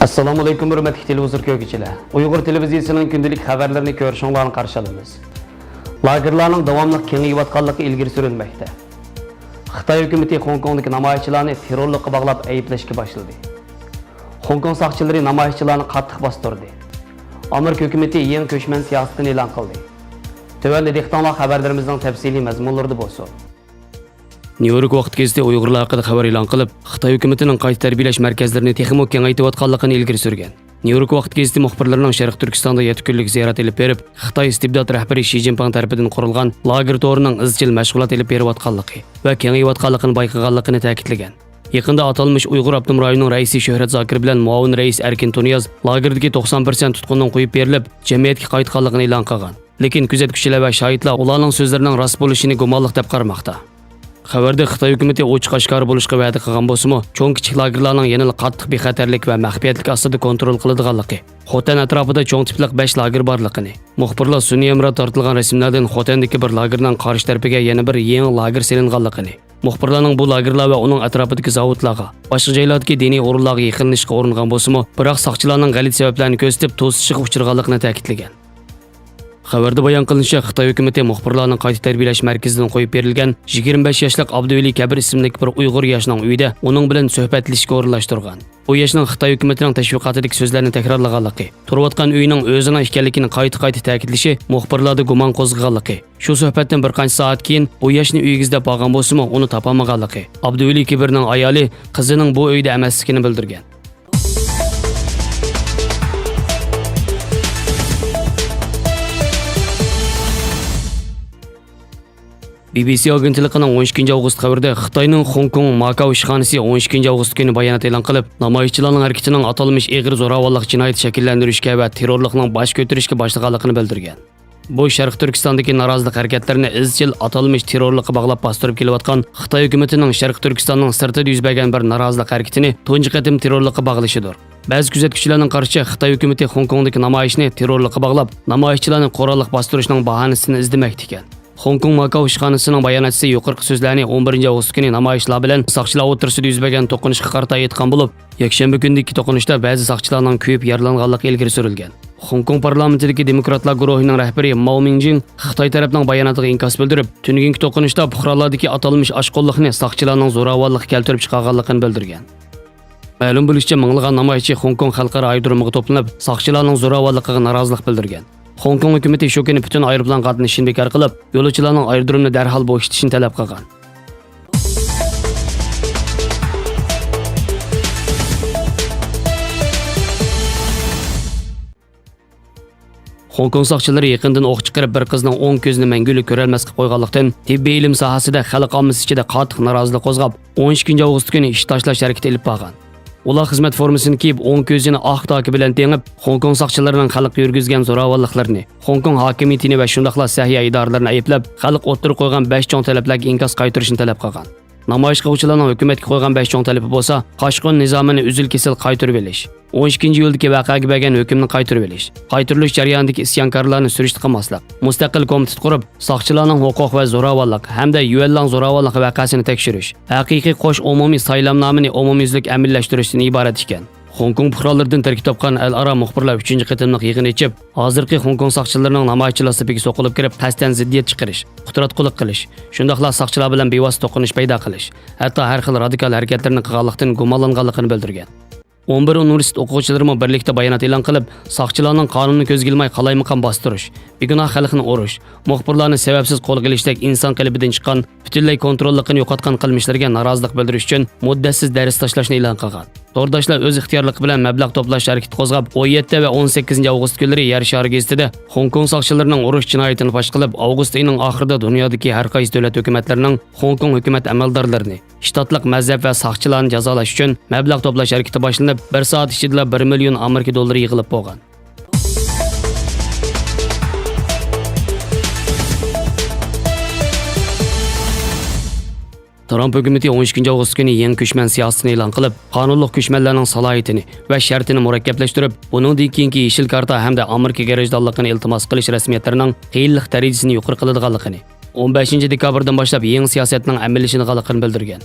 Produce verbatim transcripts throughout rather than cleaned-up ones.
ئەسسالامۇئەلەيكۇم، ھۆرمەتلىك تېلېۋىزور كۆرگۈچىلەر. ئۇيغۇر تېلېۋىزىيىسىنىڭ كۈندىلىك خەۋەرلىرىنى كۆرۈشۈڭلارنى قارشى ئالىمىز. لاگېرلارنىڭ داۋاملىق كېڭىيىۋاتقانلىقى ئىلگىرى سۈرۈلمەكتە. خىتاي ھۆكۈمىتى خوڭكوڭدىكى نامايىشچىلارنى تېررورلۇققا باغلاپ ئەيىبلەشكە باشلىدى. خوڭكوڭ ساقچىلىرى نامايىشچىلارنى قاتتىق باستۇردى. ئامېرىكا ھۆكۈمىتى يېڭى كۆچمەن سىياسىتىنى ئېلان قىلدى. تۆۋەندە دىققىتىڭلار خەۋەرلىرىمىزنىڭ تەپسىلىي مەزمۇنلىرىدا بولسۇن. نيۇ يورك ۋاقىت گېزىتى ئۇيغۇرلار ھەققىدە خەۋەر ئېلان قىلىپ، خىتاي ھۆكۈمىتىنىڭ قايتا تەربىيەلەش مەركەزلىرىنى تېخىمۇ كېڭەيتىۋاتقانلىقىنى ئىلگىرى سۈرگەن. نيۇ يورك ۋاقىت گېزىتى مۇخبىرلىرىنىڭ شەرقىي تۈركىستاندا يەتتە كۈنلۈك زىيارەت ئېلىپ بېرىپ، خىتاي ئىستىبدات رەھبىرى شى جىنپىڭ تەرىپىدىن قۇرۇلغان لاگېر تورىنىڭ ئىزچىل مەشغۇلات ئېلىپ بېرىۋاتقانلىقى ۋە كېڭىيىۋاتقانلىقىنى بايقىغانلىقىنى تەكىتلىگەن. يېقىندا ئاتالمىش ئۇيغۇر ئاپتونوم رايونىنىڭ رەئىسى شۆھرەت زاكىر بىلەن مۇئاۋىن رەئىس ئەركىن تۇنىياز لاگېردىكى توقسان پىرسەنت تۇتقۇننىڭ قويۇپ بېرىلىپ، جەمئىيەتكە قايتقانلىقىنى ئېلان قىلغان. لېكىن كۆزەتكۈچىلەر ۋە شاھىتلار ئۇلارنىڭ سۆزلىرىنىڭ راست بولۇشىنى گۇمانلىق دەپ قارىماقتا. خەۋەردە خىتاي ھۆكۈمىتى ئوچۇق ئاشكارا بولۇشقا ۋەدە قىلغان بولسىمۇ، چوڭ كىچىك لاگېرلارنىڭ يەنىلا قاتتىق بىخەتەرلىك ۋە مەخپىيەتلىك ئاستىدا كونترول قىلىدىغانلىقى، خوتەن ئەتراپىدا چوڭ تىپلىق بەش لاگېر بارلىقىنى، مۇخبىرلار سۈنئىي ھەمراھ تارتىلغان رەسىملەردىن خوتەندىكى بىر لاگېرنىڭ قارشى تەرىپىگە يەنە بىر يېڭى لاگېر سېلىنغانلىقىنى، مۇخبىرلارنىڭ بۇ لاگېرلار ۋە ئۇنىڭ ئەتراپىدىكى زاۋۇتلارغا، باشقا جايلاردىكى دىنىي ئورۇنلارغا يېقىنلىشىشقا ئۇرۇنغان بولسىمۇ، بىراق ساقچىلارنىڭ غەلىتە سەۋەبلەرنى كۆرسىتىپ توسۇشىغا ئۇچرىغانلىقىنى تەكىتلىگەن. خەۋەردە بايان قىلىنىشىچە، خىتاي ھۆكۈمىتى مۇخبىرلارنى قايتا تەربىيەلەش مەركىزىدىن قويۇپ بېرىلگەن يىگىرمە بەش ياشلىق ئابدۇۋەلى كەبىر ئىسىملىك بىر ئۇيغۇر ياشنىڭ ئۆيىدە ئۇنىڭ بىلەن سۆھبەتلىشىشكە ئورۇنلاشتۇرغان. بۇ ياشنىڭ خىتاي ھۆكۈمىتىنىڭ تەشۋىقاتىدىكى سۆزلەرنى تەكرارلىغانلىقى، تۇرۇۋاتقان ئۆيىنىڭ ئۆزىنىڭ ئىكەنلىكىنى قايتا-قايتا تەكىتلىشى مۇخبىرلاردا گۇمان قوزغىغانلىقى، شۇ سۆھبەتتىن بىر قانچە سائەت كېيىن بۇ ياشنى ئۆيىگە ئىزدەپ بارغان بولسىمۇ، ئۇنى تاپالمىغانلىقى، ئابدۇۋەلى كېبىرنىڭ ئايالى قىزىنىڭ بۇ ئۆيدە ئەمەسلىكىنى بىلدۈرگەن. بى بى سى ئاگېنتلىقىنىڭ ئون ئىككىنچى ئاۋغۇست خەۋىرىدە خىتاينىڭ خوڭكوڭ ماكاۋ ئىشخانىسى ئون ئىككىنچى ئاۋغۇست كۈنى بايانات ئېلان قىلىپ، نامايىشچىلارنىڭ ھەرىكىتىنىڭ ئاتالمىش ئېغىر زوراۋانلىق جىنايىتى شەكىللەندۈرۈشكە ۋە تېررورلۇقنىڭ باش كۆتۈرۈشكە باشلىغانلىقىنى بىلدۈرگەن. بۇ شەرقىي تۈركىستاندىكى نارازىلىق ھەرىكەتلىرىنى ئىزچىل ئاتالمىش تېررورلۇققا باغلاپ باستۇرۇپ كېلىۋاتقان خىتاي ھۆكۈمىتىنىڭ شەرقىي تۈركىستاننىڭ سىرتىدا يۈز بەرگەن بىر نارازىلىق ھەرىكىتىنى تۇنجى قېتىم تېررورلۇققا باغلىشىدۇر. بەزى كۆزەتكۈچىلەرنىڭ قارىشىچە، خىتاي ھۆكۈمىتى خوڭكوڭدىكى نامايىشنى تېررورلۇققا باغلاپ، نامايىشچىلارنى قوراللىق باستۇرۇشنىڭ باھانىسىنى ئىزدىمەكتە ئىكەن. خوڭكوڭ ماكاۋ ئىشخانىسىنىڭ باياناتچىسى يۇقىرىقى سۆزلەرنى ئون بىرىنچى ئاۋغۇست كۈنى نامايىشچىلار بىلەن ساقچىلار ئوتتۇرىسىدا يۈز بەرگەن توقۇنۇشقا قارىتا ئېيتقان بولۇپ، يەكشەنبە كۈنىدىكى توقۇنۇشتا بەزى ساقچىلارنىڭ كۆيۈپ يارىلانغانلىقى ئىلگىرى سۈرۈلگەن. خوڭكوڭ پارلامېنتىدىكى دېموكراتلار گۇرۇھىنىڭ رەھبىرى ماۋ مىڭجىڭ خىتاي تەرەپنىڭ باياناتىغا ئىنكاس بىلدۈرۈپ، تۈنۈگۈنكى توقۇنۇشتا پۇقرالاردا ئاتالمىش ئاشقۇنلۇقنى ساقچىلارنىڭ زوراۋانلىققا كەلتۈرۈپ چىقارغانلىقىنى بىلدۈرگەن. مەلۇم بولۇشىچە، مىڭلىغان نامايىشچى خوڭكوڭ خەلقئارا ئايرودرومىغا توپلىنىپ، ساقچىلارنىڭ زوراۋانلىقىغا نارازىلىق بىلدۈرگەن. خوڭكوڭ ھۆكۈمىتى شۇ كۈنى پۈتۈن ئايروپىلان قاتنىشىشىنى بىكار قىلىپ، يولۇچىلارنىڭ ئايرودرومنى دەرھال بوشىتىشىنى تەلەپ قىلغان. خوڭكوڭ ساقچىلىرى يېقىندىن ئوق چىقىرىپ، بىر قىزنىڭ ئوڭ كۆزىنى مەڭگۈلۈك كۆرەلمەس قىلىپ قويغانلىقتىن، تېببىي ئىلىم ساھەسىدە خەلق ئاممىسى ئىچىدە قاتتىق نارازىلىق قوزغاپ، ئون ئىككىنچى ئاۋغۇست كۈنى ئىش تاشلاش ھەرىكىتى ئېلىپ بارغان. ئۇلار خىزمەت فورمىسىنى كىيىپ، ئوڭ كۆزىنى ئاق داكا بىلەن تېڭىپ، خوڭكوڭ ساقچىلىرىنىڭ خەلققە يۈرگۈزگەن زوراۋانلىقلىرىنى، خوڭكوڭ ھاكىمىيىتىنى ۋە شۇنداقلا سەھىيە ئىدارىلىرىنى ئەيىبلەپ، خەلق ئوتتۇرىغا قويغان بەش چوڭ تەلەپلەرگە ئىنكاس قايتۇرۇشنى تەلەپ قىلغان. نامايىش قىلغۇچىلارنىڭ ھۆكۈمەتكە قويغان بەش چوڭ تەلىپى بولسا، قاچقۇن نىزامىنى ئۈزۈل-كېسىل قايتۇرۇۋېلىش، ئون ئىككىنچى ئىيۇلدىكى ۋەقەگە بەرگەن ھۆكۈمنى قايتۇرۇۋېلىش، قايتۇرۇلۇش جەريانىدىكى ئىسيانكارلارنى سۈرۈشتە قىلماسلىق، مۇستەقىل كومىتېت قۇرۇپ، ساقچىلارنىڭ ھوقۇق ۋە زوراۋانلىق ھەمدە يۈەنلاڭ زوراۋانلىقى ۋەقەسىنى تەكشۈرۈش، ھەقىقىي قوش ئومۇمىي سايلامنامىنى ئومۇميۈزلۈك ئەمەلىيلەشتۈرۈشتىن ئىبارەت ئىكەن. خوڭكوڭ پۇقرالىرىدىن تەركىب تاپقان ئەلئارا مۇخبىرلار ئۈچىنچى قېتىملىق يىغىن ئېچىپ، ھازىرقى خوڭكوڭ ساقچىلىرىنىڭ نامايىشچىلار سېپىگە سوقۇلۇپ كىرىپ، قەستەن زىددىيەت چىقىرىش، قۇتراتقۇلۇق قىلىش، شۇنداقلا ساقچىلار بىلەن بىۋاسىتە توقۇنۇش پەيدا قىلىش، ھەتتا ھەر خىل رادىكال ھەرىكەتلىرىنى قىلغانلىقتىن گۇمانلانغانلىقىنى بىلدۈرگەن. ئون بىر ئۇنىۋېرسىتېت ئوقۇغۇچىلىرىمۇ بىرلىكتە بايانات ئېلان قىلىپ، ساقچىلارنىڭ قانۇننى كۆزگە ئىلماي قالايمىقان باستۇرۇش، بىگۇناھ خەلقنى ئۇرۇش، مۇخبىرلارنى سەۋەبسىز قولغا ئېلىشتەك ئىنسان قېلىپىدىن چىققان، پۈتۈنلەي كونتروللۇقىنى يوقاتقان قىلمىشلىرىگە نارازىلىق بىلدۈرۈش ئۈچۈن مۇددەتسىز دەرس تاشلاشنى ئېلان قىلغان. تورداشلار ئۆز ئىختىيارلىقى بىلەن مەبلەغ توپلاش ھەرىكىتى قوزغاپ، ئون يەتتە ۋە ئون سەككىزىنچى ئاۋغۇست كۈنلىرى يەر شارى گېزىتىدە خوڭكوڭ ساقچىلىرىنىڭ ئۇرۇش جىنايىتىنى پاش قىلىپ، ئاۋغۇست ئېيىنىڭ ئاخىرىدا دۇنيادىكى ھەر قايسى دۆلەت ھۆكۈمەتلىرىنىڭ خوڭكوڭ ھۆكۈمەت ئەمەلدارلىرىنى، شتاتلىق مەزھەپ ۋە ساقچىلارنى جازالاش ئۈچۈن مەبلەغ توپلاش ھەرىكىتى باشلىنىپ، بىر سائەت ئىچىدىلا بىر مىليون ئامېرىكا دوللىرى يىغىلىپ بولغان. ترامپ ھۆكۈمىتى ئون ئىككىنچى ئاۋغۇست كۈنى يېڭى كۆچمەن سىياسىتىنى ئېلان قىلىپ، قانۇنلۇق كۆچمەنلەرنىڭ سالاھىيىتىنى ۋە شەرتىنى مۇرەككەپلەشتۈرۈپ، بۇنىڭدىن كېيىنكى يېشىل كارتا ھەمدە ئامېرىكا گەرەجدارلىقىنى ئىلتىماس قىلىش رەسمىيەتلىرىنىڭ قىيىنلىق دەرىجىسىنى يۇقىرى قىلىدىغانلىقىنى، ئون بەشىنچى دېكابىردىن باشلاپ يېڭى سىياسەتنىڭ ئەمەلىيلىشىدىغانلىقىنى بىلدۈرگەن.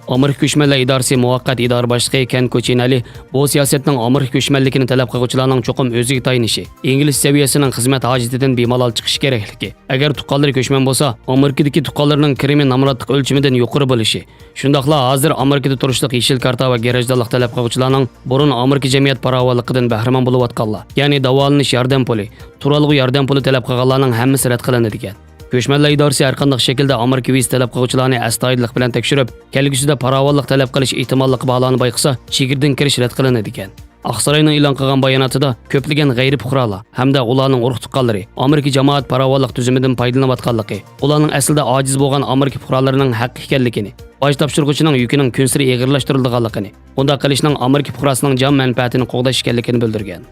ئامېرىكا كۆچمەنلەر ئىدارىسى مۇۋەققەت ئىدارە باشلىقى كەن كوچىنەلى بۇ سىياسەتنىڭ ئامېرىكا كۆچمەنلىكىنى تەلەپ قىلغۇچىلارنىڭ چوقۇم ئۆزىگە تايىنىشى، ئىنگلىز سەۋىيەسىنىڭ خىزمەت ھاجىتىدىن بىمالال چىقىشى كېرەكلىكى، ئەگەر تۇغقانلىرى كۆچمەن بولسا، ئامېرىكىدىكى تۇغقانلىرىنىڭ كىرىمى نامراتلىق ئۆلچىمىدىن يۇقىرى بولۇشى، شۇنداقلا ھازىر ئامېرىكىدا تۇرۇشلۇق يېشىل كارتا ۋە گىراژدانلىق تەلەپ قىلغۇچىلارنىڭ بۇرۇن ئامېرىكا جەمئىيەت پاراۋانلىقىدىن بەھرىمەن بولۇۋاتقانلار، يەنى داۋالىنىش ياردەم پۇلى، تۇرالغۇ ياردەم پۇلى تەلەپ قىلغانلارنىڭ ھەممىسى رەت قىلىنىدىكەن. كۆچمەنلەر ئىدارىسى ھەرقانداق شەكىلدە ئامېرىكا ۋىزا تەلەپ قىلغۇچىلارنى ئەستايىدىللىق بىلەن تەكشۈرۈپ، كەلگۈسىدە پاراۋانلىق تەلەپ قىلىش ئېھتىماللىقى بارلارنى بايقىسا، چېگرىدىن كىرىش رەت قىلىنىدىكەن. ئاقساراينىڭ ئېلان قىلغان باياناتىدا كۆپلىگەن غەيرىي پۇقرالار ھەمدە ئۇلارنىڭ ئۇرۇق-تۇغقانلىرى ئامېرىكا جامائەت پاراۋانلىق تۈزۈمىدىن پايدىلىنىۋاتقانلىقى، ئۇلارنىڭ ئەسلىدە ئاجىز بولغان ئامېرىكا پۇقرالىرىنىڭ ھەققى ئىكەنلىكىنى، باج تاپشۇرغۇچىنىڭ يۈكىنىڭ كۈنسېرى ئېغىرلاشتۇرۇلىدىغانلىقىنى، بۇنداق قىلىشنىڭ ئامېرىكا پۇقراسىنىڭ جان مەنپەئەتىنى قوغداش ئىكەنلىكىنى بىلدۈرگەن.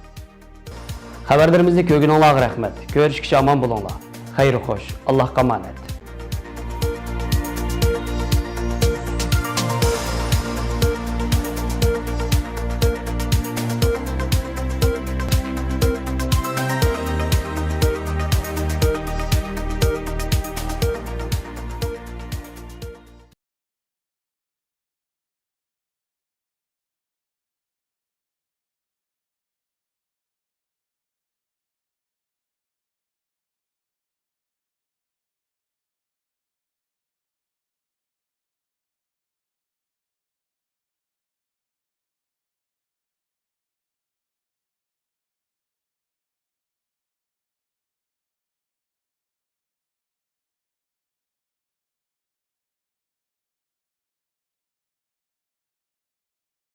خەۋەرلىرىمىزنى كۆرگىنىڭلارغا رەھمەت. كۆرۈشكىچە ئامان بولۇڭلار. خەير خوش. ئاللاھقا ئامانەت.